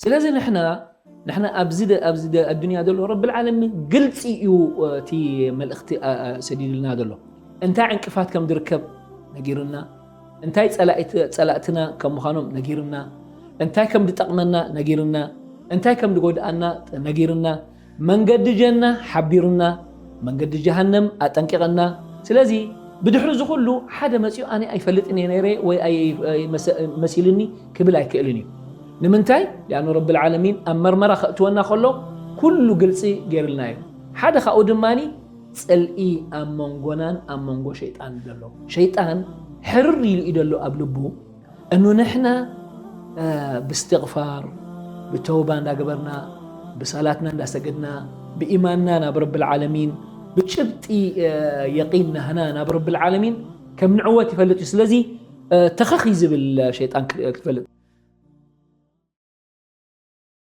ስለዚ ንሕና ንሕና ኣብዚ ኣብዚ ኣዱንያ ዘሎ ረብል ዓለሚን ግልፂ እዩ። እቲ መልእኽቲ ሰዲድልና ዘሎ እንታይ ዕንቅፋት ከም ዝርከብ ነጊርና፣ እንታይ ፀላእትና ከም ምዃኖም ነጊርና፣ እንታይ ከም ዝጠቕመና ነጊርና፣ እንታይ ከም ዝጎድኣና ነጊርና፣ መንገዲ ጀና ሓቢርና፣ መንገዲ ጀሃነም ኣጠንቂቐና። ስለዚ ብድሕሪ እዚ ኩሉ ሓደ መፂኡ ኣነ ኣይፈልጥን እየ ነይረ ወይ መሲልኒ ክብል ኣይክእልን እዩ። ንምንታይ? ሊኣኑ ረብል ዓለሚን ኣብ መርመራ ከእትወና ከሎ ኩሉ ግልፂ ገይርልና እዩ። ሓደ ካብኡ ድማ ፅልኢ ኣብ መንጎናን ኣብ መንጎ ሸይጣን ዘሎ። ሸይጣን ሕርር ኢሉ እዩ ዘሎ ኣብ ልቡ። እኑ ንሕና ብስትቕፋር ብተውባ እንዳገበርና ብሰላትና እንዳሰገድና ብኢማንና ናብ ረብል ዓለሚን ብጭብጢ የቂን ናህና ናብ ረብል ዓለሚን ከም ንዕወት ይፈልጥ እዩ። ስለዚ ተኸኺ ዝብል ሸይጣን ክትፈልጥ